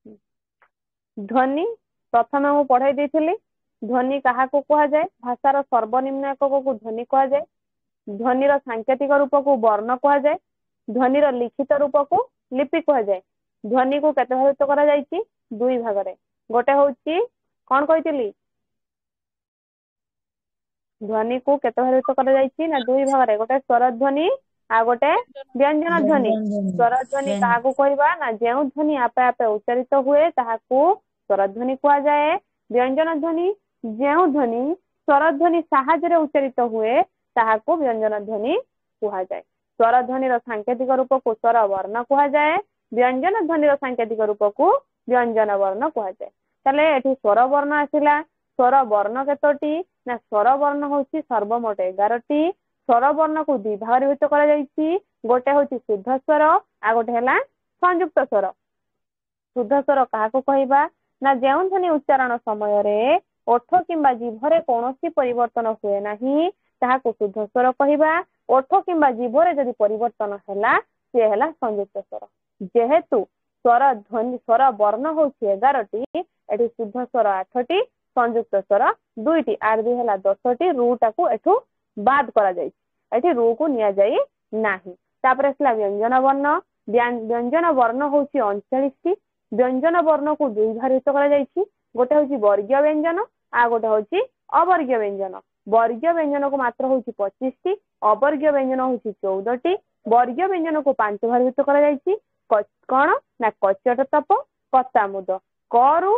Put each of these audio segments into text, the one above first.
ଧ୍ୱନି ପ୍ରଥମେ ମୁଁ ପଢେଇ ଦେଇଥିଲି। ଧ୍ୱନି କାହାକୁ କୁହାଯାଏ? ଭାଷାର ସର୍ବନିମ୍ନ ଏକକକୁ ଧ୍ୱନି କୁହାଯାଏ। ଧ୍ୱନିର ସାଙ୍କେତିକ ରୂପକୁ ବର୍ଣ୍ଣ କୁହାଯାଏ। ଧ୍ୱନିର ଲିଖିତ ରୂପକୁ ଲିପି କୁହାଯାଏ। ଧ୍ୱନିକୁ କେତେ ଭାଗରେ କରାଯାଇଛି? ଦୁଇ ଭାଗରେ। ଗୋଟେ ହଉଛି କଣ କହିଥିଲି? ଧ୍ୱନିକୁ କେତେ ଭାଗରେ କରାଯାଇଛି ନା ଦୁଇ ଭାଗରେ, ଗୋଟେ ସ୍ୱର ଧ୍ୱନି ଆଉ ଗୋଟେ ବ୍ୟଞ୍ଜନ ଧ୍ୱନି। ସ୍ୱର ଧ୍ୱନି କାହାକୁ କହିବା ନା ଯେଉଁ ଧ୍ୱନି ଆପେ ଆପେ ଉଚ୍ଚାରିତ ହୁଏ ତାହାକୁ ସ୍ୱର ଧ୍ୱନି କୁହାଯାଏ। ବ୍ୟଞ୍ଜନ ଧ୍ୱନି ଯେଉଁ ଧ୍ୱନି ସ୍ୱର ଧ୍ୱନି ସାହାଯ୍ୟରେ ଉଚ୍ଚାରିତ ହୁଏ ତାହାକୁ ବ୍ୟଞ୍ଜନ ଧ୍ୱନି କୁହାଯାଏ। ସ୍ୱର ଧ୍ୱନିର ସାଙ୍କେତିକ ରୂପକୁ ସ୍ୱର ବର୍ଣ୍ଣ କୁହାଯାଏ। ବ୍ୟଞ୍ଜନ ଧ୍ୱନିର ସାଙ୍କେତିକ ରୂପକୁ ବ୍ୟଞ୍ଜନ ବର୍ଣ୍ଣ କୁହାଯାଏ। ତାହେଲେ ଏଠି ସ୍ୱର ବର୍ଣ୍ଣ ଆସିଲା। ସ୍ୱର ବର୍ଣ୍ଣ କେତୋଟି ନା ସ୍ୱର ବର୍ଣ୍ଣ ହଉଛି ସର୍ବମୋଟ 11ଟି। ସ୍ୱର ବର୍ଣ୍ଣକୁ ଦି ଭାଗରେ ବିଭକ୍ତ କରାଯାଇଛି। ଗୋଟେ ହଉଛି ଶୁଦ୍ଧ ସ୍ୱର ଆଉ ଗୋଟେ ହେଲା ସଂଯୁକ୍ତ ସ୍ୱର। ଶୁଦ୍ଧ ସ୍ୱର କାହାକୁ କହିବା ନା ଯେଉଁ ଧ୍ୱନି ଉଚ୍ଚାରଣ ସମୟରେ ଓଠ କିମ୍ବା ଜିଭରେ କୌଣସି ପରିବର୍ତ୍ତନ ହୁଏ ନାହିଁ ତାହାକୁ ଶୁଦ୍ଧ ସ୍ୱର କହିବା। ଓଠ କିମ୍ବା ଜିଭରେ ଯଦି ପରିବର୍ତ୍ତନ ହେଲା ସିଏ ହେଲା ସଂଯୁକ୍ତ ସ୍ୱର। ଯେହେତୁ ସ୍ୱର ଧ୍ୱନି ସ୍ୱର ବର୍ଣ୍ଣ ହଉଛି 11ଟି, ଏଠି ଶୁଦ୍ଧ ସ୍ୱର 8ଟି, ସଂଯୁକ୍ତ ସ୍ୱର 2ଟି, ଆର ବି ହେଲା 10ଟି। ରୁ ଟାକୁ ଏଠୁ ବାଦ କରାଯାଇଛି, ଏଠି ରୁ କୁ ନିଆଯାଇ ନାହିଁ। ତାପରେ ଆସିଲା ବ୍ୟଞ୍ଜନ ବର୍ଣ୍ଣ। ବ୍ୟଞ୍ଜନ ବର୍ଣ୍ଣ ହଉଛି 39ଟି। ବ୍ୟଞ୍ଜନ ବର୍ଣ୍ଣକୁ ଦୁଇ ଭାଗରେ ବିଭକ୍ତ କରାଯାଇଛି। ଗୋଟେ ହଉଛି ବର୍ଗୀୟ ବ୍ୟଞ୍ଜନ ଆଉ ଗୋଟେ ହଉଛି ଅବର୍ଗୀୟ ବ୍ୟଞ୍ଜନ। ବର୍ଗୀୟ ବ୍ୟଞ୍ଜନକୁ ମାତ୍ର ହଉଛି 25ଟି, ଅବର୍ଗୀୟ ବ୍ୟଞ୍ଜନ ହଉଛି 14ଟି। ବର୍ଗୀୟ ବ୍ୟଞ୍ଜନକୁ 5 ଭାଗରେ ବିଭକ୍ତ କରାଯାଇଛି। କଣ ନା କଚଟ ତପ କତାମୁଦ। କ ରୁ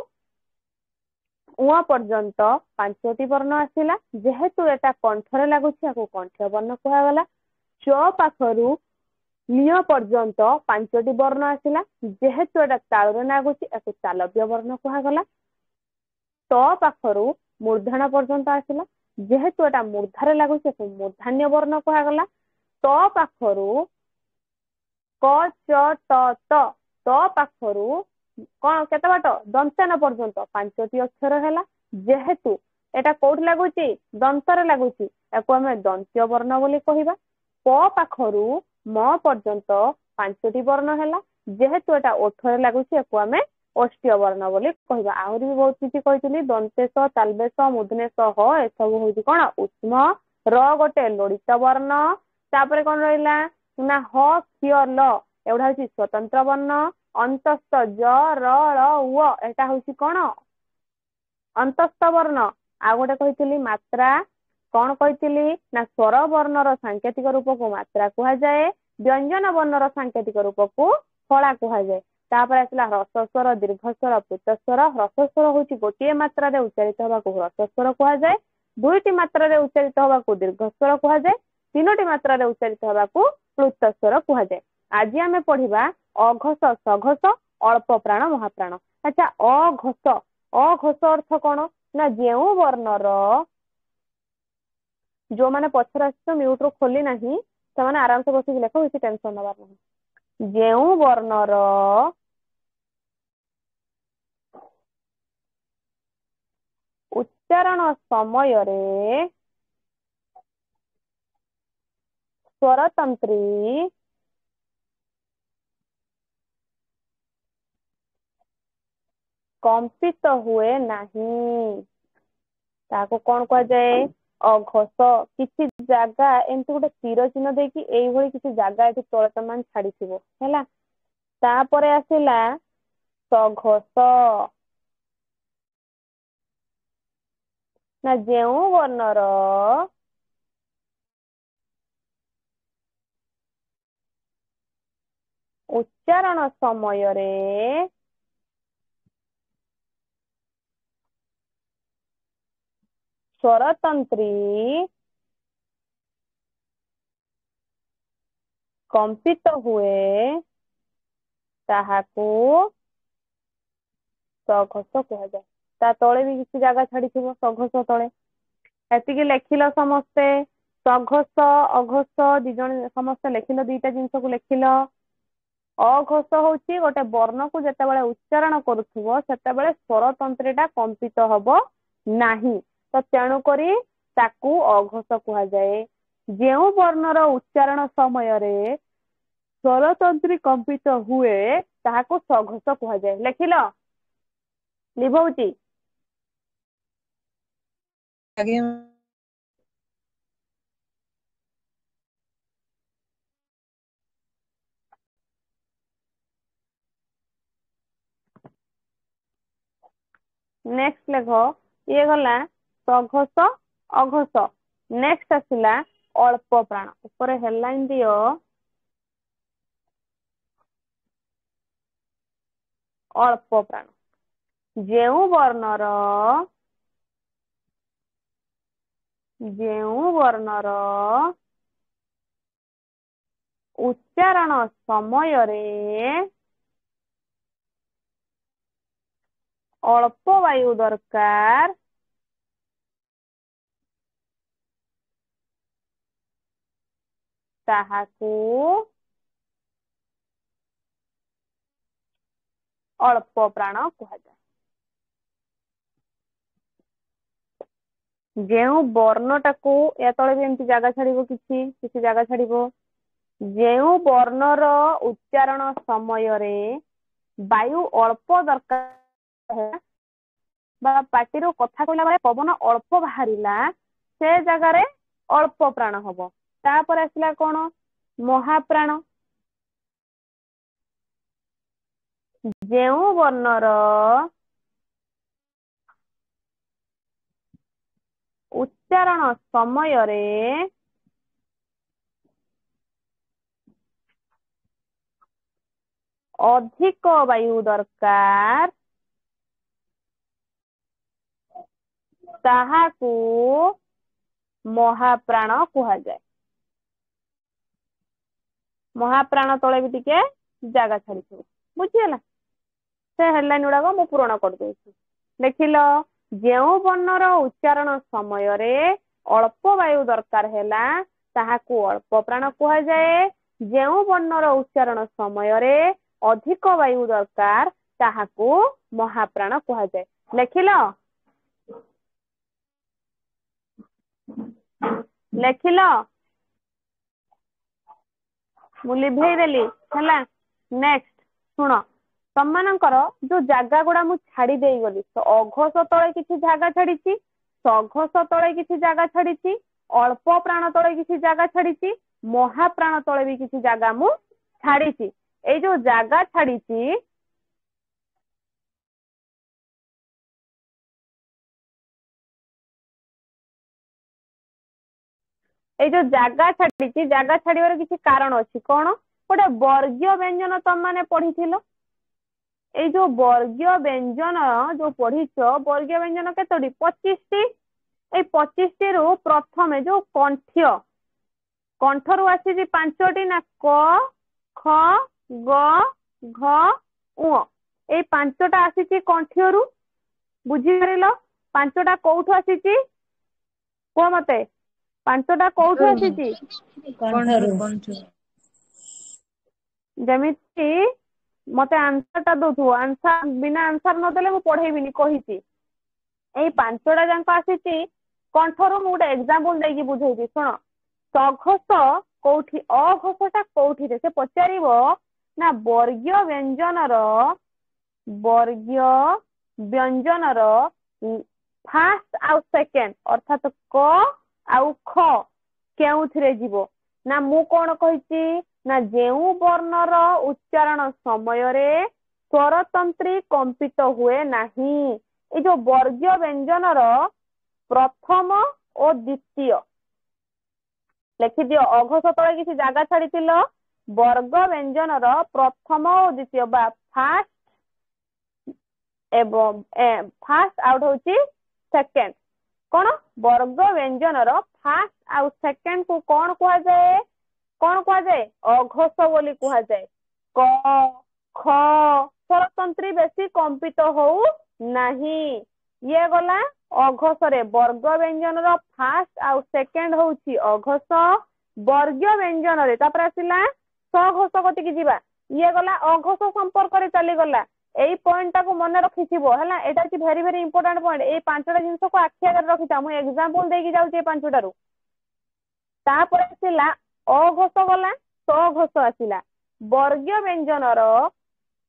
ଉଁ ପର୍ଯ୍ୟନ୍ତ 5ଟି ବର୍ଣ୍ଣ ଆସିଲା। ଯେହେତୁ ଏଟା କଣ୍ଠରେ ଲାଗୁଛି ଆକୁ କଣ୍ଠ୍ୟ ବର୍ଣ୍ଣ କୁହାଗଲା। ଚ ପାଖରୁ ନିୟ ପର୍ଯ୍ୟନ୍ତ 5ଟି ବର୍ଣ୍ଣ ଆସିଲା। ଯେହେତୁ ଏଟା ତାଳୁରେ ଲାଗୁଛି ଏକୁ ତାଲବ୍ୟ ବର୍ଣ୍ଣ କୁହାଗଲା। ତ ପାଖରୁ ମୂର୍ଦ୍ଧନ ପର୍ଯ୍ୟନ୍ତ ଆସିଲା। ଯେହେତୁ ଏଟା ମୂର୍ଦ୍ଧାରେ ଲାଗୁଛି ଏକୁ ମୂର୍ଦ୍ଧାନ୍ୟ ବର୍ଣ୍ଣ କୁହାଗଲା। ତ ପାଖରୁ କ ଚ ଟ ତ, ତ ପାଖରୁ କଣ କେତେ ବାଟ ଦନ୍ତେନ ପର୍ଯ୍ୟନ୍ତ 5ଟି ଅକ୍ଷର ହେଲା। ଯେହେତୁ ଏଟା କୋଉଠି ଲାଗୁଛି? ଦନ୍ତରେ ଲାଗୁଛି, ଏକୁ ଆମେ ଦନ୍ତ୍ୟ ବର୍ଣ୍ଣ ବୋଲି କହିବା। ପ ପାଖରୁ ମ ପର୍ଯ୍ୟନ୍ତ 5ଟି ବର୍ଣ୍ଣ ହେଲା। ଯେହେତୁ ଏଟା ଓଠରେ ଲାଗୁଛି ଏକୁ ଆମେ ଓଷ୍ଠ୍ୟ ବର୍ଣ୍ଣ ବୋଲି କହିବା। ଆହୁରି ବି ବହୁତ କିଛି କହିଥିଲି। ଦନ୍ତେଶ, ତାଲବେଶ, ମୂର୍ଦ୍ଧନ୍ୟସ, ହ ଏସବୁ ହଉଛି କଣ ଉଷ୍ମ। ର ଗୋଟେ ଲୋଡ଼ିତ ବର୍ଣ୍ଣ। ତାପରେ କଣ ରହିଲା ନା ହ କ୍ଷ ଲ ଏଗୁଡା ହଉଛି ସ୍ୱତନ୍ତ୍ର ବର୍ଣ୍ଣ। ଅନ୍ତସ୍ଥ ଜ ର ଳ ୱ ଏଟା ହଉଛି କଣ ଅନ୍ତସ୍ଥ ବର୍ଣ୍ଣ। ଆଉ ଗୋଟେ କହିଥିଲି ମାତ୍ରା। କଣ କହିଥିଲି ନା ସ୍ୱର ବର୍ଣ୍ଣର ସାଙ୍କେତିକ ରୂପକୁ ମାତ୍ରା କୁହାଯାଏ। ବ୍ୟଞ୍ଜନ ବର୍ଣ୍ଣର ସାଙ୍କେତିକ ରୂପକୁ ଫଳା କୁହାଯାଏ। ତାପରେ ଆସିଲା ହ୍ରସ୍ୱ ସ୍ୱର, ଦୀର୍ଘ ସ୍ୱର, ପ୍ଲୁତ ସ୍ୱର। ହ୍ରସ୍ୱ ସ୍ୱର ହଉଛି ଗୋଟିଏ ମାତ୍ରାରେ ଉଚ୍ଚାରିତ ହେବାକୁ ହ୍ରସ୍ୱ ସ୍ୱର କୁହାଯାଏ। ଦୁଇଟି ମାତ୍ରାରେ ଉଚ୍ଚାରିତ ହେବାକୁ ଦୀର୍ଘ ସ୍ୱର କୁହାଯାଏ। ତିନୋଟି ମାତ୍ରାରେ ଉଚ୍ଚାରିତ ହେବାକୁ ପ୍ଲୁତ ସ୍ୱର କୁହାଯାଏ। ଆଜି ଆମେ ପଢିବା ଅଘୋଷ, ସଘୋଷ, ଅଳ୍ପ ପ୍ରାଣ, ମହାପ୍ରାଣ। ଆଚ୍ଛା, ଅଘୋଷ, ଅଘୋଷ ଅର୍ଥ କଣ ନା ଯେଉଁ ବର୍ଣ୍ଣର, ଯୋଉମାନେ ପଛରେ ଆସିଛ ମ୍ୟୁଟ ରୁ ଖୋଲି ନାହିଁ ସେମାନେ ଆରାମସେ ବସିକି ଲେଖ, କିଛି ଟେନସନ ନବାର ନାହିଁ। ଯେଉଁ ବର୍ଣ୍ଣର ଉଚ୍ଚାରଣ ସମୟରେ ସ୍ୱରତନ୍ତ୍ରୀ କମ୍ପିତ ହୁଏ ନାହିଁ ତାହାକୁ କଣ କୁହାଯାଏ? ଅଘୋଷ। କିଛି ଜାଗା ଏମିତି ଗୋଟେ ତୀର ଚିହ୍ନ ଦେଇକି ଏଇଭଳି କିଛି ଜାଗା ଏଠି ତଳେ ତମେ ଛାଡିଥିବ ହେଲା। ତାପରେ ଆସିଲା ସଘୋଷ। ନା ଯେଉଁ ବର୍ଣ୍ଣର ଉଚ୍ଚାରଣ ସମୟରେ ସ୍ୱରତନ୍ତ୍ରୀ କମ୍ପିତ ହୁଏ ତାହାକୁ ସଘୋଷ କୁହାଯାଏ। ତା ତଳେ ବି କିଛି ଜାଗା ଛାଡିଥିବ ସଘୋଷ ତଳେ। ଏତିକି ଲେଖିଲ ସମସ୍ତେ? ସଘୋଷ ଅଘୋଷ ଦି ଜଣ ସମସ୍ତେ ଲେଖିଲ? ଦିଟା ଜିନିଷକୁ ଲେଖିଲ? ଅଘୋଷ ହଉଛି ଗୋଟେ ବର୍ଣ୍ଣକୁ ଯେତେବେଳେ ଉଚ୍ଚାରଣ କରୁଥିବ ସେତେବେଳେ ସ୍ୱରତନ୍ତ୍ରୀ ଟା କମ୍ପିତ ହବ ନାହିଁ, ତ ତେଣୁକରି ତାକୁ ଅଘୋଷ କୁହାଯାଏ। ଯେଉଁ ବର୍ଣ୍ଣର ଉଚ୍ଚାରଣ ସମୟରେ ସ୍ୱରତନ୍ତ୍ରୀ କମ୍ପିତ ହୁଏ ତାହାକୁ ସଘୋଷ କୁହାଯାଏ। ଲେଖିଲ? ଲିଭଉଛି। ଆଜ୍ଞା। ନେକ୍ସଟ ଲେଖ। ଇଏ ଗଲା ସଘୋଷ ଅଘୋଷ। ନେକ୍ସଟ ଆସିଲା ଅଳ୍ପ ପ୍ରାଣ। ଉପରେ ହେଡଲାଇନ ଦିଅ। ଅଳ୍ପ ପ୍ରାଣ। ଯେଉଁ ବର୍ଣ୍ଣର ଯେଉଁ ବର୍ଣ୍ଣର ଉଚ୍ଚାରଣ ସମୟରେ ଅଳ୍ପ ବାୟୁ ଦରକାର, ତାହାକୁ ଅଳ୍ପ ପ୍ରାଣ କୁହାଯାଏ। ଯେଉଁ ବର୍ଣ୍ଣଟାକୁ, ୟା ତଳେ ବି ଏମିତି ଜାଗା ଛାଡିବ, କିଛି କିଛି ଜାଗା ଛାଡିବ। ଯେଉଁ ବର୍ଣ୍ଣର ଉଚ୍ଚାରଣ ସମୟରେ ବାୟୁ ଅଳ୍ପ ଦରକାର ବା ପାଟିରୁ କଥା କହିଲା ବେଳେ ପବନ ଅଳ୍ପ ବାହାରିଲା, ସେ ଜାଗାରେ ଅଳ୍ପ ପ୍ରାଣ ହବ। ତାପରେ ଆସିଲା କଣ? ମହାପ୍ରାଣ। ଯେଉଁ ବର୍ଣ୍ଣର ଉଚ୍ଚାରଣ ସମୟରେ ଅଧିକ ବାୟୁ ଦରକାର, ତାହାକୁ ମହାପ୍ରାଣ କୁହାଯାଏ। ମହାପ୍ରାଣ ତଳେ ବି ଟିକେ ଜାଗା ଛାଡିଥିବ। ବୁଝିହେଲା? ସେ ହେଡଲାଇନ ଗୁଡାକ ମୁଁ ପୂରଣ କରିଦଉଛି। ଦେଖିଲ, ଯେଉଁ ବର୍ଣ୍ଣର ଉଚ୍ଚାରଣ ସମୟରେ ଅଳ୍ପ ବାୟୁ ଦରକାର ହେଲା, ତାହାକୁ ଅଳ୍ପ ପ୍ରାଣ କୁହାଯାଏ। ଯେଉଁ ବର୍ଣ୍ଣର ଉଚ୍ଚାରଣ ସମୟରେ ଅଧିକ ବାୟୁ ଦରକାର, ତାହାକୁ ମହାପ୍ରାଣ କୁହାଯାଏ। ଲେଖିଲ? ଲେଖିଲ? ମୁଁ ଲିଭେଇ ଦେଲି। ହେଲା। ନେକ୍ସଟ ଶୁଣ, ତମମାନଙ୍କର ଯୋଉ ଜାଗା ଗୁଡା ମୁଁ ଛାଡି ଦେଇଗଲି, ଅଘୋଷ ତଳେ କିଛି ଜାଗା ଛାଡିଛି, ସଘୋଷ ତଳେ କିଛି ଜାଗା ଛାଡିଛି, ଅଳ୍ପ ପ୍ରାଣ ତଳେ କିଛି ଜାଗା ଛାଡିଛି, ମହାପ୍ରାଣ ତଳେ ବି କିଛି ଜାଗା ମୁଁ ଛାଡିଛି। ଏଇ ଯୋଉ ଜାଗା ଛାଡିଛି, ଏଇ ଯୋଉ ଜାଗା ଛାଡିଛି, ଜାଗା ଛାଡିବାର କିଛି କାରଣ ଅଛି। କଣ? ଗୋଟେ ବର୍ଗୀୟ ବ୍ୟଞ୍ଜନ ତମମାନେ ପଢିଥିଲ। ଏଇ ଯୋଉ ବର୍ଗୀୟ ବ୍ୟଞ୍ଜନ ଯୋଉ ପଢିଛ, ବର୍ଗୀୟ ବ୍ୟଞ୍ଜନ କେତୋଟି? 25ଟି। ଏଇ 25ଟିରୁ ପ୍ରଥମେ ଯୋଉ କଣ୍ଠ୍ୟ, କଣ୍ଠରୁ ଆସିଛି 5ଟି ନା? କ, ଖ, ଗ, ଘ, ଉଁ। ଏଇ 5ଟା ଆସିଛି କଣ୍ଠ୍ୟରୁ। ବୁଝିପାରିଲ? 5ଟା କୋଉଠୁ ଆସିଛି କୁହ ମତେ। 5ଟା କୋଉଠୁ ଆସିଛି? କଣ୍ଠରୁ। କଣ୍ଠରୁ। ଯେମିତି ମତେ ଆନ୍ସର ଟା ଦଉଥିବ, ଆନ୍ସର ବିନା ଆନ୍ସର ନଦେଲେ ମୁଁ ପଢେଇବିନି କହିଛି। ଏଇ 5ଟା ଯାକ ଆସିଛି କଣ୍ଠରୁ। ମୁଁ ଗୋଟେ ଏକ୍ସାମ୍ପଲ ଦେଇକି ବୁଝଉଛି, ଶୁଣ। ସଘୋଷ କୋଉଠି, ଅଘୋଷ ଟା କୋଉଠିରେ ସେ ପଚାରିବ ନା, ବର୍ଗୀୟ ବ୍ୟଞ୍ଜନର, ବର୍ଗୀୟ ବ୍ୟଞ୍ଜନର ଫାଷ୍ଟ ଆଉ ସେକେଣ୍ଡ, ଅର୍ଥାତ କ ଆଉ ଖ କେଉଁଥିରେ ଯିବ ନା, ମୁଁ କଣ କହିଛି ନା, ଯେଉଁ ବର୍ଣ୍ଣର ଉଚ୍ଚାରଣ ସମୟରେ ସ୍ୱରତନ୍ତ୍ରୀ କମ୍ପିତ ହୁଏ ନାହିଁ। ଏଇ ଯୋଉ ବର୍ଗୀୟ ବ୍ୟଞ୍ଜନର ପ୍ରଥମ ଓ ଦ୍ଵିତୀୟ ଲେଖିଦିଅ। ଅଘୋଷ ତଳେ କିଛି ଜାଗା ଛାଡିଥିଲ। ବର୍ଗ ବ୍ୟଞ୍ଜନର ପ୍ରଥମ ଓ ଦ୍ଵିତୀୟ ବା ଫାଷ୍ଟ ଏବଂ ଫାଷ୍ଟ ଆଉ ହଉଛି ସେକେଣ୍ଡ। କଣ? ବର୍ଗ ବ୍ୟଞ୍ଜନର ଫାଷ୍ଟ ଆଉ ସେକେଣ୍ଡ କୁ କଣ କୁହାଯାଏ? କଣ କୁହାଯାଏ? ଅଘୋଷ ବୋଲି କୁହାଯାଏ। କ, ଖ ସ୍ୱରତନ୍ତ୍ରୀ ବେଶୀ କମ୍ପିତ ହଉ ନାହିଁ। ଇଏ ଗଲା ଅଘୋଷରେ। ବର୍ଗ ବ୍ୟଞ୍ଜନର ଫାଷ୍ଟ ଆଉ ସେକେଣ୍ଡ ହଉଛି ଅଘୋଷ ବର୍ଗୀୟ ବ୍ୟଞ୍ଜନରେ। ତାପରେ ଆସିଲା ସଘୋଷ କତିକି ଯିବା। ଇଏ ଗଲା ଅଘୋଷ ସମ୍ପର୍କରେ ଚାଲିଗଲା। ଏଇ ପଏଣ୍ଟ ଟାକୁ ମନେ ରଖିଥିବ, ହେଲା? ଏଇଟା ହଉଛି ଭେରି ଭେରି ଇମ୍ପୋର୍ଟାଣ୍ଟ ପଏଣ୍ଟ। ଏଇ 5ଟା ଜିନିଷକୁ ଆଖି ଆଗରେ ରଖିଥାଅ। ମୁଁ ଏକ୍ସାମ୍ପଲ ଦେଇକି ଯାଉଛି ଏଇ 5ଟାରୁ। ତାପରେ ଆସିଲା ଅଘୋଷ ଗଲା, ସଘୋଷ ଆସିଲା। ବର୍ଗୀୟ ବ୍ୟଞ୍ଜନର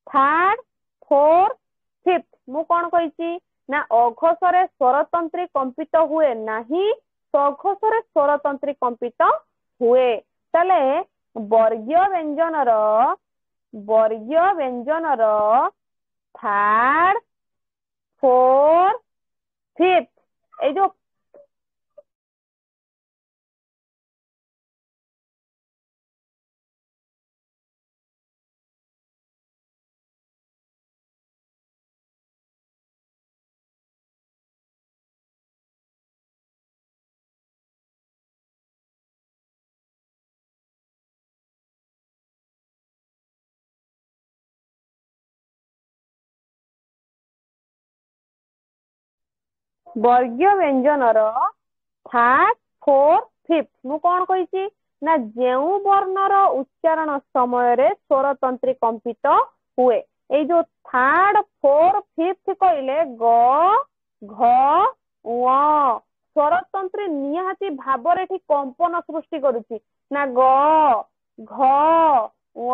ଥାର୍ଡ, ଫୋର୍ଥ, ଫିଫ୍ଥ। ମୁଁ କଣ କହିଛି ନା ଅଘୋଷରେ ସ୍ୱରତନ୍ତ୍ରୀ କମ୍ପିତ ହୁଏ ନାହିଁ, ସଘୋଷରେ ସ୍ୱରତନ୍ତ୍ରୀ କମ୍ପିତ ହୁଏ। ତାହେଲେ ବର୍ଗୀୟ ବ୍ୟଞ୍ଜନର, ବର୍ଗୀୟ ବ୍ୟଞ୍ଜନର ଥାର୍ଡ, ଫୋର୍ଥ, ଫିଫ୍ଥ, ଏଇ ଯୋଉ ବର୍ଗୀୟ ବ୍ୟଞ୍ଜନର ଥାର୍ଡ, ଫୋର୍ଥ, ଫିଫ୍ଥ, ମୁଁ କଣ କହିଛି ନା ଯେଉଁ ବର୍ଣ୍ଣର ଉଚ୍ଚାରଣ ସମୟରେ ସ୍ୱରତନ୍ତ୍ରୀ କମ୍ପିତ ହୁଏ। ଏଇ ଯୋଉ ଥାର୍ଡ, ଫୋର୍ଥ, ଫିଫ୍ଥ କହିଲେ ଗ, ଘ, ଙ, ସ୍ୱରତନ୍ତ୍ରୀ ନିହାତି ଭାବରେ ଏଠି କମ୍ପନ ସୃଷ୍ଟି କରୁଛି ନା ଗ, ଘ, ଙ,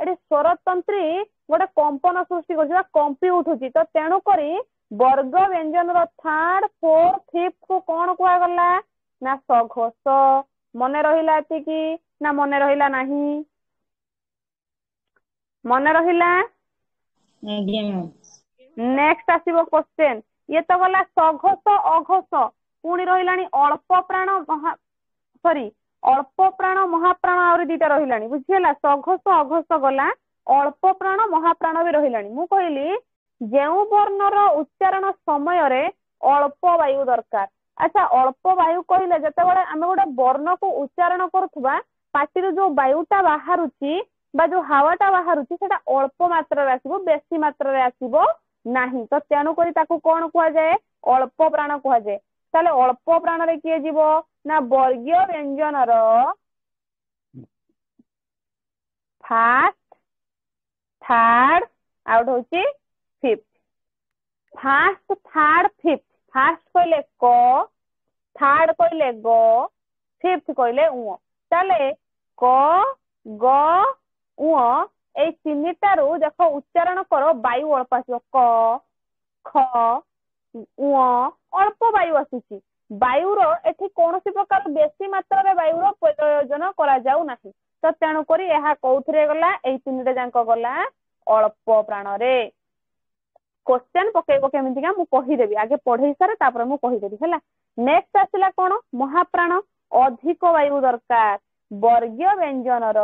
ଏଠି ସ୍ୱରତନ୍ତ୍ରୀ ଗୋଟେ କମ୍ପନ ସୃଷ୍ଟି କରୁଛି ବା କମ୍ପି ଉଠୁଛି। ତ ତେଣୁ କରି ବର୍ଗ ବ୍ୟଞ୍ଜନର ଥାର୍ଡ, ଫୋର୍ଥ, ଫିଫ୍ଥ କୁ କଣ କୁହାଗଲା ନା ସଘୋଷ। ମନେ ରହିଲା ଏତିକି ନା ମନେ ରହିଲା ନାହିଁ? ମନେ ରହିଲା? ଆଜ୍ଞା ମ୍ୟାମ୍। ନେକ୍ସଟ ଆସିବ କ୍ୱେଶ୍ଚେନ। ଇଏ ତ ଗଲା ସଘୋଷ ଅଘୋଷ, ପୁଣି ରହିଲାଣି ଅଳ୍ପ ପ୍ରାଣ ମହା, ସରି, ଅଳ୍ପ ପ୍ରାଣ ମହାପ୍ରାଣ, ଆହୁରି ଦିଟା ରହିଲାଣି। ବୁଝିହେଲା? ସଘୋଷ ଅଘୋଷ ଗଲା, ଅଳ୍ପ ପ୍ରାଣ ମହାପ୍ରାଣ ବି ରହିଲାଣି। ମୁଁ କହିଲି ଯେଉଁ ବର୍ଣ୍ଣର ଉଚ୍ଚାରଣ ସମୟରେ ଅଳ୍ପ ବାୟୁ ଦରକାର। ଆଚ୍ଛା, ଅଳ୍ପ ବାୟୁ କହିଲେ ଯେତେବେଳେ ଆମେ ଗୋଟେ ବର୍ଣ୍ଣକୁ ଉଚ୍ଚାରଣ କରୁଥିବା ପାଟିରୁ ଯୋଉ ବାୟୁଟା ବାହାରୁଛି ବା ଯୋଉ ହାୱାଟା ବାହାରୁଛି ସେଟା ଅଳ୍ପ ମାତ୍ରାରେ ଆସିବ, ବେଶୀ ମାତ୍ରାରେ ଆସିବ ନାହିଁ। ତ ତେଣୁକରି ତାକୁ କଣ କୁହାଯାଏ? ଅଳ୍ପ ପ୍ରାଣ କୁହାଯାଏ। ତାହେଲେ ଅଳ୍ପ ପ୍ରାଣରେ କିଏ ଯିବ ନା ବର୍ଗୀୟ ବ୍ୟଞ୍ଜନର ଫାଷ୍ଟ, ଥାର୍ଡ, ଆଉ ଗୋଟେ ହଉଛି fifth. First, third, fifth. First କହିଲେ କ, ଥାର୍ଡ କହିଲେ ଗ, ଫିଫ୍ଥ କହିଲେ ଉଁ। ତାହେଲେ କ, ଗ, ଉଁ ଏଇ ତିନିଟାରୁ ଦେଖ ଉଚ୍ଚାରଣ କର, ବାୟୁ ଅଳ୍ପ ଆସିବ। କ, ଖ, ଉଁ, ଅଳ୍ପ ବାୟୁ ଆସୁଛି। ବାୟୁର ଏଠି କୌଣସି ପ୍ରକାର ବେଶୀ ମାତ୍ରାରେ ବାୟୁର ପ୍ରୟୋଜନ କରାଯାଉ ନାହିଁ। ତ ତେଣୁକରି ଏହା କୋଉଥିରେ ଗଲା? ଏଇ ତିନିଟା ଯାକ ଗଲା ଅଳ୍ପ ପ୍ରାଣରେ। କ୍ୱେଶ୍ଚେନ ପକେଇବ କେମିତିକା ମୁଁ କହିଦେବି, ଆଗେ ପଢେଇ ସାରେ ତାପରେ ମୁଁ କହିଦେବି, ହେଲା। ନେକ୍ସଟ ଆସିଲା କଣ? ମହାପ୍ରାଣ, ଅଧିକ ବାୟୁ ଦରକାର। ବର୍ଗୀୟ ବ୍ୟଞ୍ଜନର,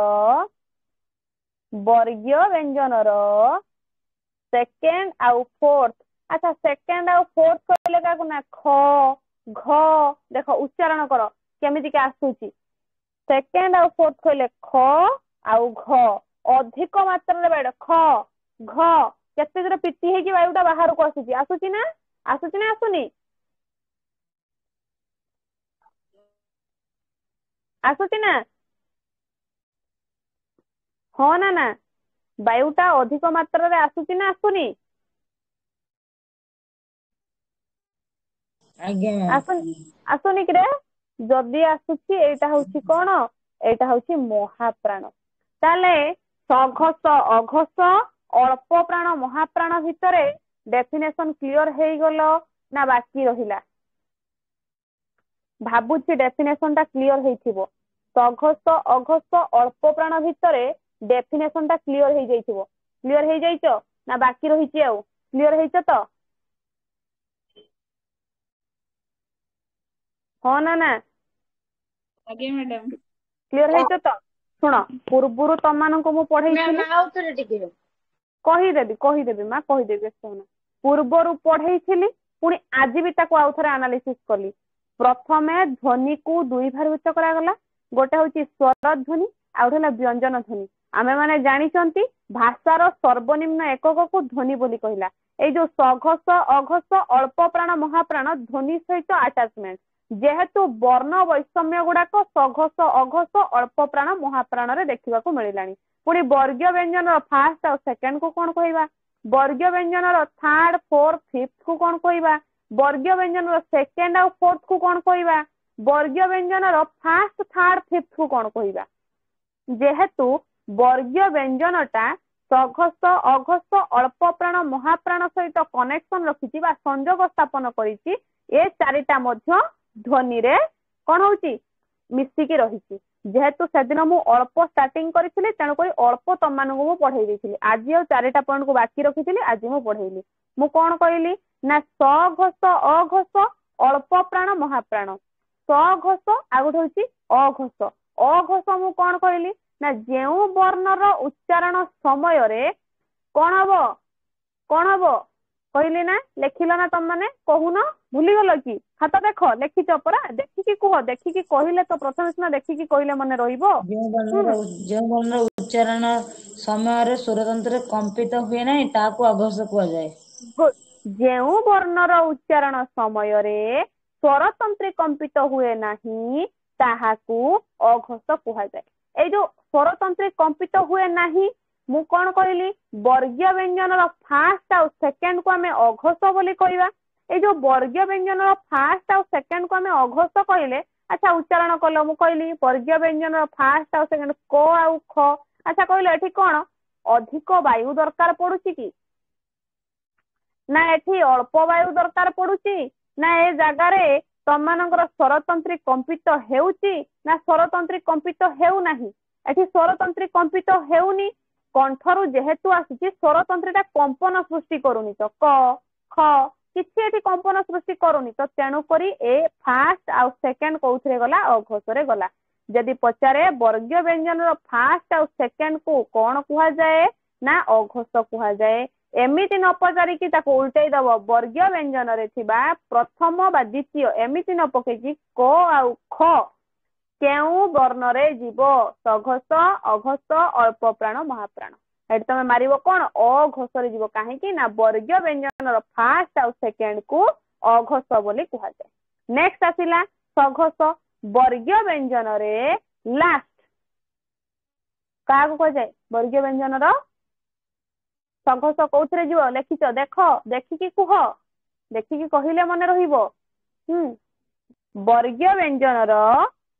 ବର୍ଗୀୟ ବ୍ୟଞ୍ଜନର ସେକେଣ୍ଡ ଆଉ ଫୋର୍ଥ। ଆଚ୍ଛା, ସେକେଣ୍ଡ ଆଉ ଫୋର୍ଥ କହିଲେ କାହାକୁ ନା ଖ, ଘ। ଦେଖ ଉଚ୍ଚାରଣ କର କେମିତିକା ଆସୁଛି। ସେକେଣ୍ଡ ଆଉ ଫୋର୍ଥ କହିଲେ ଖ ଆଉ ଘ, ଅଧିକ ମାତ୍ରାରେ ବାୟୁ, ଖ, ଘ, କେତେ ଜୋରେ ପିଟି ହେଇକି ବାୟୁଟା ବାହାରକୁ ଆସୁଛି। ଆସୁଛି ନା ଆସୁଛି ନା ଆସୁନି? ଆସୁଛି ନା? ହଁ ନା ନା? ବାୟୁଟା ଅଧିକ ମାତ୍ରାରେ ଆସୁଛି ନା ଆସୁନି? ଆଜ୍ଞା ମ୍ୟାମ୍। ଆସୁନି, ଆସୁନି କିରେ? ଯଦି ଆସୁଛି ଏଇଟା ହଉଛି କଣ? ଏଇଟା ହଉଛି ମହାପ୍ରାଣ। ତାହେଲେ ସଘୋଷ ଅଘୋଷ, ଅଳ୍ପ ପ୍ରାଣ ମହାପ୍ରାଣ ଭିତରେ ଡେଫିନେସନ କ୍ଲିୟର ହେଇଗଲ ନା ବାକି ରହିଲା? ଭାବୁଛି ଡେଫିନେସନ ଟା କ୍ଲିୟର ହେଇଥିବ। ସଘୋଷ ଅଘୋଷ ଅଳ୍ପ ପ୍ରାଣ ଭିତରେ ଡେଫିନେସନ ଟା କ୍ଲିୟର ହେଇଯାଇଥିବ। କ୍ଲିୟର ହେଇଯାଇଛ ନା ବାକି ରହିଛି ଆଉ? କ୍ଲିୟର ହେଇଛ ତ? ହଁ ନା ନା? ଆଜ୍ଞା ମ୍ୟାଡାମ। କ୍ଲିୟର ହେଇଛ ତ? ଶୁଣ, ପୂର୍ବରୁ ତମମାନଙ୍କୁ ମୁଁ ପଢେଇଥିଲି। ମ୍ୟାମ୍ ଆଉଥରେ ଟିକେ କହିଦେବି, କହିଦେବି ମା, କହିଦେବି, ବ୍ୟସ୍ତ ହନା। ପୂର୍ବରୁ ପଢେଇଥିଲି, ପୁଣି ଆଜି ବି ତାକୁ ଆଉ ଥରେ ଆନାଲିସିସ୍ କଲି। ପ୍ରଥମେ ଧ୍ୱନିକୁ ଦୁଇ ଭାଗରେ ବିଭକ୍ତ କରାଗଲା, ଗୋଟେ ହଉଛି ସ୍ୱର ଧ୍ୱନି ଆଉ ଗୋଟେ ହେଲା ବ୍ୟଞ୍ଜନ ଧ୍ୱନି। ଆମେ ମାନେ ଜାଣିଛନ୍ତି ଭାଷାର ସର୍ବନିମ୍ନ ଏକକକୁ ଧ୍ୱନି ବୋଲି କହିଲା। ଏଇ ଯୋଉ ସଘୋଷ ଅଘୋଷ ଅଳ୍ପ ପ୍ରାଣ ମହାପ୍ରାଣ ଧ୍ୱନି ସହିତ ଆଟାଚମେଣ୍ଟ, ଯେହେତୁ ବର୍ଣ୍ଣ ବୈଷମ୍ୟ ଗୁଡାକ ସଘୋଷ ଅଘୋଷ ଅଳ୍ପ ପ୍ରାଣ ମହାପ୍ରାଣରେ ଦେଖିବାକୁ ମିଳିଲାଣି। ପୁଣି ବର୍ଗୀୟ ବ୍ୟଞ୍ଜନର ଫାଷ୍ଟ ଆଉ ସେକେଣ୍ଡ କୁ କଣ କହିବା? ବର୍ଗୀୟ ବ୍ୟଞ୍ଜନର ଥାର୍ଡ, ଫୋର୍ଥ, ଫିଫ୍ଥ କୁ କଣ କହିବା? ବର୍ଗୀୟ ବ୍ୟଞ୍ଜନର ସେକେଣ୍ଡ ଆଉ ଫୋର୍ଥ କୁ କଣ କହିବା? ବର୍ଗୀୟ ବ୍ୟଞ୍ଜନର ଫାଷ୍ଟ, ଥାର୍ଡ, ଫିଫ୍ଥ କୁ କଣ କହିବା? ଯେହେତୁ ବର୍ଗୀୟ ବ୍ୟଞ୍ଜନଟା ସଘୋଷ ଅଘୋଷ ଅଳ୍ପ ପ୍ରାଣ ମହାପ୍ରାଣ ସହିତ କନେକ୍ସନ ରଖିଛି ବା ସଂଯୋଗ ସ୍ଥାପନ କରିଛି। ଏ ଚାରିଟା ମଧ୍ୟ ଧ୍ୱନିରେ କଣ ହଉଛି? ମିଶିକି ରହିଛି। ଯେହେତୁ ସେଦିନ ମୁଁ ଅଳ୍ପ ଷ୍ଟାର୍ଟିଂ କରିଥିଲି, ତେଣୁକରି ଅଳ୍ପ ତମମାନଙ୍କୁ ମୁଁ ପଢେଇ ଦେଇଥିଲି। ଆଜି ଆଉ ଚାରିଟା ପଏଣ୍ଟକୁ ବାକି ରଖିଥିଲି, ଆଜି ମୁଁ ପଢେଇଲି। ମୁଁ କଣ କହିଲି ନା ସଘୋଷ ଅଘୋଷ ଅଳ୍ପ ପ୍ରାଣ ମହାପ୍ରାଣ। ସଘୋଷ ଆଉ ଗୋଟେ ହଉଛି ଅଘୋଷ। ଅଘୋଷ ମୁଁ କଣ କହିଲି ନା ଯେଉଁ ବର୍ଣ୍ଣର ଉଚ୍ଚାରଣ ସମୟରେ କଣ ହବ? କଣ ହବ କହିଲି ନା? ଲେଖିଲ ନା ତମମାନେ? କହୁନ, ଭୁଲିଗଲ କି? ଖାତା ଦେଖ, ଲେଖିଛ ପରା, ଦେଖିକି କୁହ। ଦେଖିକି କହିଲେ ତ ପ୍ରଥମେ ସିନା ଦେଖିକି କହିଲେ ମନେ ରହିବ। ଯେଉଁ ବର୍ଣ୍ଣର ଯେଉଁ ବର୍ଣ୍ଣର ଉଚ୍ଚାରଣ ସମୟରେ ସ୍ୱରତନ୍ତ୍ର କମ୍ପିତ ହୁଏ ନାହିଁ, ତାହାକୁ ଅଘୋଷ କୁହାଯାଏ। ଗୁଡ୍। ଯେଉଁ ବର୍ଣ୍ଣର ଉଚ୍ଚାରଣ ସମୟରେ ସ୍ୱରତନ୍ତ୍ରୀ କମ୍ପିତ ହୁଏ ନାହିଁ, ତାହାକୁ ଅଘୋଷ କୁହାଯାଏ। ଏଇ ଯୋଉ ସ୍ୱରତନ୍ତ୍ରୀ କମ୍ପିତ ହୁଏ ନାହିଁ, ମୁଁ କଣ କହିଲି? ବର୍ଗୀୟ ବ୍ୟଞ୍ଜନର ଫାଷ୍ଟ ଆଉ ସେକେଣ୍ଡ କୁ ଆମେ ଅଘୋଷ ବୋଲି କହିବା। ଏଇ ଯୋଉ ବର୍ଗୀୟ ବ୍ୟଞ୍ଜନର ଫାଷ୍ଟ ଆଉ ସେକେଣ୍ଡ କୁ ଆମେ ଅଘୋଷ କହିଲେ, ଆଚ୍ଛା ଉଚ୍ଚାରଣ କଲ, ମୁଁ କହିଲି ବର୍ଗୀୟ ବ୍ୟଞ୍ଜନର ଫାଷ୍ଟ ଆଉ ସେକେଣ୍ଡ କ ଆଉ ଖ। ଆଚ୍ଛା କହିଲ, ଏଠି କଣ ଅଧିକ ବାୟୁ ଦରକାର ପଡୁଛି କି ନା ଏଠି ଅଳ୍ପ ବାୟୁ ଦରକାର ପଡୁଛି, ନା ଏ ଜାଗାରେ ତମମାନଙ୍କର ସ୍ୱରତନ୍ତ୍ରୀ କମ୍ପିତ ହେଉଛି ନା ସ୍ୱରତନ୍ତ୍ରୀ କମ୍ପିତ ହେଉନାହିଁ? ଏଠି ସ୍ୱରତନ୍ତ୍ରୀ କମ୍ପିତ ହେଉନି। କଣ୍ଠରୁ ଯେହେତୁ ଆସୁଛି, ସ୍ୱରତନ୍ତ୍ରୀ ଟା କମ୍ପନ ସୃଷ୍ଟି କରୁନି ତ କ ଖ କିଛି ଏଠି କମ୍ପନ ସୃଷ୍ଟି କରୁନି ତ, ତେଣୁକରି ଏ ଫାଷ୍ଟ ଆଉ ସେକେଣ୍ଡ କୋଉଥିରେ ଗଲା? ଅଘୋଷରେ ଗଲା। ଯଦି ପଚାରେ ବର୍ଗୀୟ ବ୍ୟଞ୍ଜନର ଫାଷ୍ଟ ଆଉ ସେକେଣ୍ଡ କୁ କଣ କୁହାଯାଏ ନା ଅଘୋଷ କୁହାଯାଏ। ଏମିତି ନ ପଚାରିକି ତାକୁ ଉଲଟେଇ ଦବ, ବର୍ଗୀୟ ବ୍ୟଞ୍ଜନରେ ଥିବା ପ୍ରଥମ ବା ଦ୍ୱିତୀୟ, ଏମିତି ନ ପକେଇକି କ ଆଉ ଖ କେଉଁ ବର୍ଣ୍ଣରେ ଯିବ? ସଘୋଷ ଅଘୋଷ ଅଳ୍ପ ପ୍ରାଣ ମହାପ୍ରାଣ। ଏଠି ତମେ ମାରିବ କଣ? ଅଘୋଷରେ ଯିବ। କାହିଁକି ନା ବର୍ଗୀୟ ବ୍ୟଞ୍ଜନର ଫାଷ୍ଟ ଆଉ ସେକେଣ୍ଡ କୁ ଅଘୋଷ ବୋଲି କୁହାଯାଏ। ନେକ୍ସଟ ଆସିଲା ସଘୋଷ। ବର୍ଗୀୟ ବ୍ୟଞ୍ଜନରେ ଲାଷ୍ଟ କାହାକୁ କୁହାଯାଏ? ବର୍ଗୀୟ ବ୍ୟଞ୍ଜନର ସଘୋଷ କୋଉଥିରେ ଯିବ? ଲେଖିଛ, ଦେଖ, ଦେଖିକି କୁହ। ଦେଖିକି କହିଲେ ମନେ ରହିବ। ହୁଁ, ବର୍ଗୀୟ ବ୍ୟଞ୍ଜନର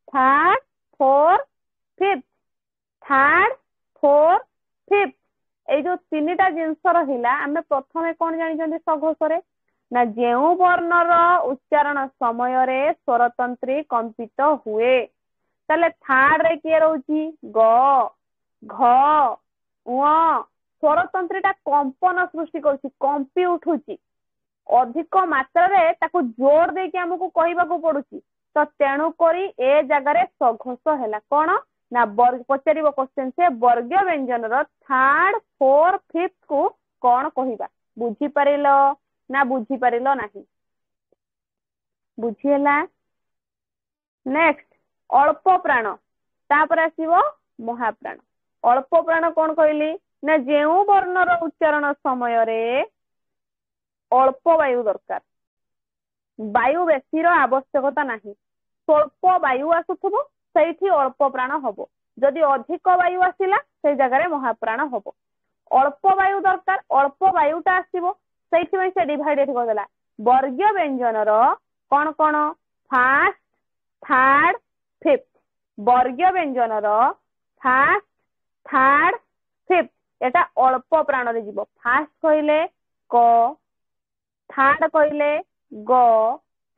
third four fifth, third four fifth, ଏଇ ଯୋଉ ତିନିଟା ଜିନିଷ ରହିଲା। ଆମେ ପ୍ରଥମେ କଣ ଜାଣିଛନ୍ତି ସଘୋଷରେ ନା ଯେଉଁ ବର୍ଣ୍ଣର ଉଚ୍ଚାରଣ ସମୟରେ ସ୍ୱରତନ୍ତ୍ରୀ କମ୍ପିତ ହୁଏ। ତାହେଲେ ଥାର୍ଡ ରେ କିଏ ରହୁଛି? ଗ, ଘ, ଉଁ। ସ୍ୱରତନ୍ତ୍ରୀ ଟା କମ୍ପନ ସୃଷ୍ଟି କରୁଛି, କମ୍ପି ଉଠୁଛି ଅଧିକ ମାତ୍ରାରେ, ତାକୁ ଜୋର ଦେଇକି ଆମକୁ କହିବାକୁ ପଡୁଛି ତ, ତେଣୁ କରି ଏ ଜାଗାରେ ସଘୋଷ ହେଲା। କଣ ନା ପଚାରିବ କ୍ୱେଶ୍ଚନ ସେ, ବର୍ଗୀୟ ବ୍ୟଞ୍ଜନର ଥାର୍ଡ ଫୋର ଫିଫ୍ଥ କୁ କଣ କହିବା? ବୁଝିପାରିଲ ନା ବୁଝିପାରିଲ ନାହିଁ? ବୁଝିହେଲା? ନେକ୍ସଟ ଅଳ୍ପ ପ୍ରାଣ, ତାପରେ ଆସିବ ମହାପ୍ରାଣ। ଅଳ୍ପ ପ୍ରାଣ କଣ କହିଲି ନା ଯେଉଁ ବର୍ଣ୍ଣର ଉଚ୍ଚାରଣ ସମୟରେ ଅଳ୍ପ ବାୟୁ ଦରକାର, ବାୟୁ ବେଶୀର ଆବଶ୍ୟକତା ନାହିଁ, ସ୍ୱଳ୍ପ ବାୟୁ ଆସୁଥିବ, ସେଇଠି ଅଳ୍ପ ପ୍ରାଣ ହବ। ଯଦି ଅଧିକ ବାୟୁ ଆସିଲା, ସେଇ ଜାଗାରେ ମହାପ୍ରାଣ ହବ। ଅଳ୍ପ ବାୟୁ ଦରକାର, ଅଳ୍ପ ବାୟୁଟା ଆସିବ, ସେଇଥିପାଇଁ ସେ ଡିଭାଇଡ ଏଠି କରିଦେଲା। ବର୍ଗୀୟ ବ୍ୟଞ୍ଜନର କଣ କଣ? First third fifth. ବର୍ଗୀୟ ବ୍ୟଞ୍ଜନର ଫାଷ୍ଟ ଥାର୍ଡ ଫିଫ୍ଥ ଏଟା ଅଳ୍ପ ପ୍ରାଣରେ ଯିବ। ଫାଷ୍ଟ କହିଲେ କ, ଥାର୍ଡ କହିଲେ ଗ,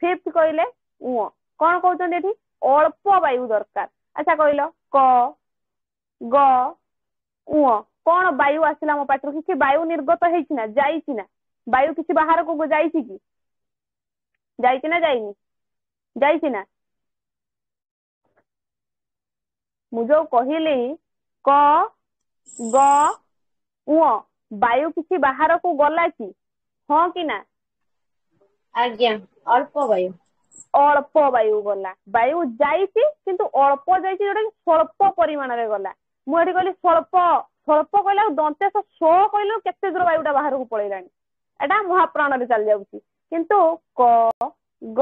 ଫିଫ୍ଥ କହିଲେ ଉଁ। କଣ କହୁଛନ୍ତି ଏଠି? ଅଳ୍ପ ବାୟୁ ଦରକାର। ଆଚ୍ଛା କହିଲ, କ ଗ ଉଁ, କଣ ବାୟୁ ଆସିଲା ମୋ ପାଟିରୁ? କିଛି ବାୟୁ ନିର୍ଗତ ହେଇଛି ନା ଯାଇଛି ନା? ବାୟୁ କିଛି ବାହାରକୁ ଯାଇଛି କି? ଯାଇଛି ନା ଯାଇନି? ଯାଇଛି ନା? ମୁଁ ଯୋଉ କହିଲି କ ଗ ଉଁ, ବାୟୁ କିଛି ବାହାରକୁ ଗଲା କି? ହଁ କି ନା? ଆଜ୍ଞା, ଅଳ୍ପ ବାୟୁ। ଅଳ୍ପ ବାୟୁ ଗଲା। ବାୟୁ ଯାଇଛି କିନ୍ତୁ ଅଳ୍ପ ଯାଇଛି, ଯୋଉଟା କି ସ୍ୱଳ୍ପ ପରିମାଣରେ ଗଲା। ମୁଁ ଏଠି କହିଲି ସ୍ୱଳ୍ପ, ସ୍ୱଳ୍ପ କହିଲେ ଆଉ ଦନ୍ତେଶ ସ୍ୱ କହିଲେ କେତେ ଦୂର ବାୟୁଟା ବାହାରକୁ ପଳେଇଲାଣି, ଏଟା ମହାପ୍ରାଣରେ ଚାଲି ଯାଉଛି। କିନ୍ତୁ କ ଗ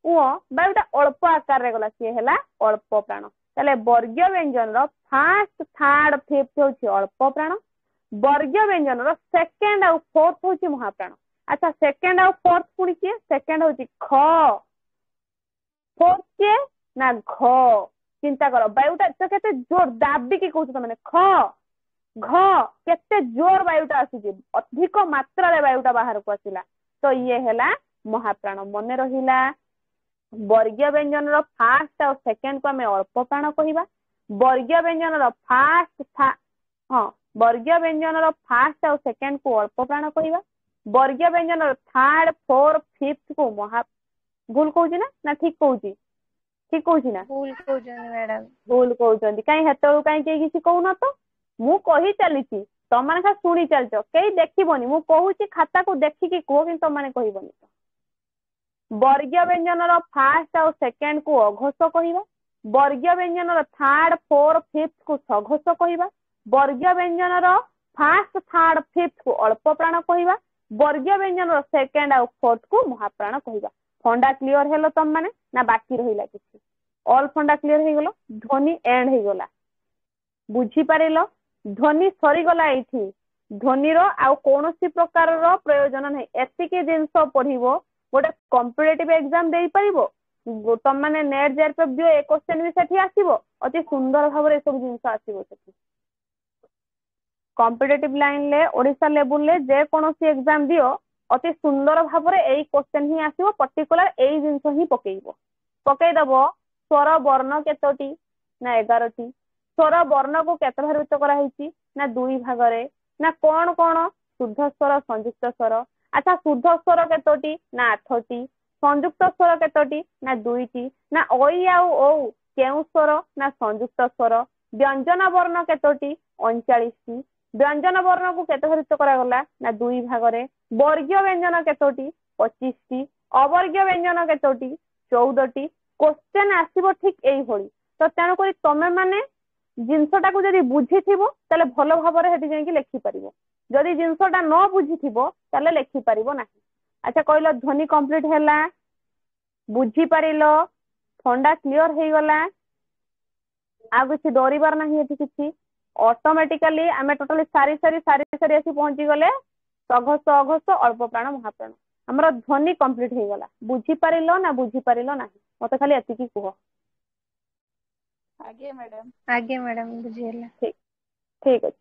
ଉଁ ବାୟୁଟା ଅଳ୍ପ ଆକାରରେ ଗଲା, ସିଏ ହେଲା ଅଳ୍ପ ପ୍ରାଣ। ତାହେଲେ ବର୍ଗୀୟ ବ୍ୟଞ୍ଜନର ଫାଷ୍ଟ ଥାର୍ଡ ଫିଫ୍ଥ ହଉଛି ଅଳ୍ପ ପ୍ରାଣ। ବର୍ଗୀୟ ବ୍ୟଞ୍ଜନର ସେକେଣ୍ଡ ଆଉ ଫୋର୍ଥ ହଉଛି ମହାପ୍ରାଣ। ଆଚ୍ଛା, ସେକେଣ୍ଡ ଆଉ ଫୋର୍ଥ ପୁଣି କିଏ? ସେକେଣ୍ଡ ହଉଛି ଖ, ଫୋର୍ଥ କିଏ ନା ଘ। ଚିନ୍ତା କର, ବାୟୁଟା ତ କେତେ ଜୋର ଦାବିକି କହୁଛ ତମେ, ଖ ଘ କେତେ ଜୋର ବାୟୁଟା ଆସୁଛି, ଅଧିକ ମାତ୍ରାରେ ବାୟୁଟା ବାହାରକୁ ଆସିଲା। ତ ଇଏ ହେଲା ମହାପ୍ରାଣ। ମନେ ରହିଲା, ବର୍ଗୀୟ ବ୍ୟଞ୍ଜନର ଫାଷ୍ଟ ଆଉ ସେକେଣ୍ଡ କୁ ଆମେ ଅଳ୍ପ ପ୍ରାଣ କହିବା। ବର୍ଗୀୟ ବ୍ୟଞ୍ଜନର ଫାଷ୍ଟ, ହଁ, ବର୍ଗୀୟ ବ୍ୟଞ୍ଜନର ଫାଷ୍ଟ ଆଉ ସେକେଣ୍ଡ କୁ ଅଳ୍ପ ପ୍ରାଣ କହିବା। ବର୍ଗୀୟ ବ୍ୟଞ୍ଜନର ଥାର୍ଡ, ଫୋର୍ଥ, ଫିଫ୍ଥ କୁ ମହା, ଭୁଲ କହୁଛି ନା ନା ଠିକ କହୁଛି? ଠିକ କହୁଛି ନା? ଭୁଲ କହୁଛନ୍ତି ମ୍ୟାଡାମ। ଭୁଲ କହୁଛନ୍ତି କାଇଁ? ହେତେବେଳକୁ କାହିଁ କେହି କିଛି କହୁନ ତ? ମୁଁ କହି ଚାଲିଛି, ତମମାନେ ଖାଲି ଶୁଣି ଚାଲିଛ, କେହି ଦେଖିବନି। ମୁଁ କହୁଛି ଖାତାକୁ ଦେଖିକି କୁହ, କିନ୍ତୁ ତମମାନେ କହିବନି। ବର୍ଗୀୟ ବ୍ୟଞ୍ଜନର ଫାଷ୍ଟ ଆଉ ସେକେଣ୍ଡ କୁ ଅଘୋଷ କହିବା। ବର୍ଗୀୟ ବ୍ୟଞ୍ଜନର ଥାର୍ଡ, ଫୋର୍ଥ, ଫିଫ୍ଥ କୁ ସଘୋଷ କହିବା। ବର୍ଗୀୟ ବ୍ୟଞ୍ଜନର ଫାଷ୍ଟ, ଥାର୍ଡ, ଫିଫ୍ଥ କୁ ଅଳ୍ପ ପ୍ରାଣ କହିବା। ବର୍ଗୀୟ ବ୍ୟଞ୍ଜନର ସେକେଣ୍ଡ ଆଉ ଫୋର୍ଥ କୁ ମହାପ୍ରାଣ କହିବା। ଫଣ୍ଡା କ୍ଲିୟର ହେଲ ତମମାନେ ନା ବାକି ରହିଲା କିଛି? ଅଲ୍ ଫଣ୍ଡା କ୍ଲିୟର ହେଇଗଲ? ଧ୍ୱନି ଏଣ୍ଡ ହେଇଗଲା, ବୁଝିପାରିଲ? ଧ୍ୱନି ସରିଗଲା ଏଇଠି। ଧ୍ୱନିର ଆଉ କୌଣସି ପ୍ରକାରର ପ୍ରୟୋଜନ ନାହିଁ। ଏତିକି ଜିନିଷ ପଢିବ, ଗୋଟେ କମ୍ପିଟେଟିଭ ଏକ୍ସାମ ଦେଇପାରିବ। ତମମାନେ ନେଟ୍ ଜେଆରପିଏଫ ଦିଅ, ଏ କ୍ୱେଶ୍ଚନ ବି ସେଠି ଆସିବ। ଅତି ସୁନ୍ଦର ଭାବରେ ଏସବୁ ଜିନିଷ ଆସିବ ସେଠି। କମ୍ପିଟେଟିଭ ଲାଇନରେ, ଓଡିଶା ଲେବୁଲରେ ଯେକୌଣସି ଏକ୍ସାମ ଦିଅ, ଅତି ସୁନ୍ଦର ଭାବରେ ଏଇ କ୍ୱେଶ୍ଚନ ହିଁ ଆସିବ। ପର୍ଟିକୁଲାର ଏଇ ଜିନିଷ ହିଁ ପକେଇବ, ପକେଇଦବ। ସ୍ୱର ବର୍ଣ୍ଣ କେତୋଟି? ନା 11ଟି। ସ୍ୱର ବର୍ଣ୍ଣକୁ କେତେ ଭାଗରେ ବିଭକ୍ତ କରାହେଇଛି? ନା ଦୁଇ ଭାଗରେ। ନା କଣ କଣ? ଶୁଦ୍ଧ ସ୍ୱର, ସଂଯୁକ୍ତ ସ୍ୱର। ଆଚ୍ଛା, ଶୁଦ୍ଧ ସ୍ୱର କେତୋଟି? ନା 8ଟି। ସଂଯୁକ୍ତ ସ୍ୱର କେତୋଟି? ନା 2ଟି। ନା ଐ ଆଉ ଔ କେଉଁ ସ୍ୱର? ନା ସଂଯୁକ୍ତ ସ୍ୱର। ବ୍ୟଞ୍ଜନ ବର୍ଣ୍ଣ କେତୋଟି? 39ଟି। ବ୍ୟଞ୍ଜନ ବର୍ଣ୍ଣକୁ କେତେ ଭାଗରେ ବିଭକ୍ତ କରାଗଲା? ନା ଦୁଇ ଭାଗରେ। ବର୍ଗୀୟ ବ୍ୟଞ୍ଜନ କେତୋଟି? 25ଟି। ଅବର୍ଗୀୟ ବ୍ୟଞ୍ଜନ କେତୋଟି? 14ଟି। କ୍ୱେଶ୍ଚନ ଆସିବ ଠିକ ଏଇଭଳି। ତ ତେଣୁକରି ତମେ ମାନେ ଜିନିଷଟାକୁ ଯଦି ବୁଝିଥିବ, ତାହେଲେ ଭଲ ଭାବରେ ସେଠି ଯାଇକି ଲେଖିପାରିବ। ଯଦି ଜିନିଷଟା ନ ବୁଝିଥିବ, ତାହେଲେ ଲେଖିପାରିବ ନାହିଁ। ଆଚ୍ଛା କହିଲ, ଧ୍ୱନି କମ୍ପ୍ଲିଟ ହେଲା? ବୁଝିପାରିଲ? ଫଣ୍ଡା କ୍ଲିୟର ହେଇଗଲା? ଆଉ କିଛି ଡରିବାର ନାହିଁ ଏଠି କିଛି। ଅଟୋମେଟିକାଲି ଆମେ ଟୋଟାଲି ସାରି ସାରି ସାରି ସାରି ଆସି ପହଞ୍ଚିଗଲେ ସଘୋଷ, ଅଘୋଷ, ଅଳ୍ପ ପ୍ରାଣ, ମହାପ୍ରାଣ। ଆମର ଧ୍ୱନି କମ୍ପ୍ଲିଟ ହେଇଗଲା। ବୁଝିପାରିଲ ନା ବୁଝିପାରିଲ ନାହିଁ? ମତେ ଖାଲି ଏତିକି କୁହ। ଆଜ୍ଞା ମ୍ୟାଡାମ। ଆଜ୍ଞା ମ୍ୟାଡାମ, ବୁଝିହେଲା। ଠିକ, ଠିକ ଅଛି।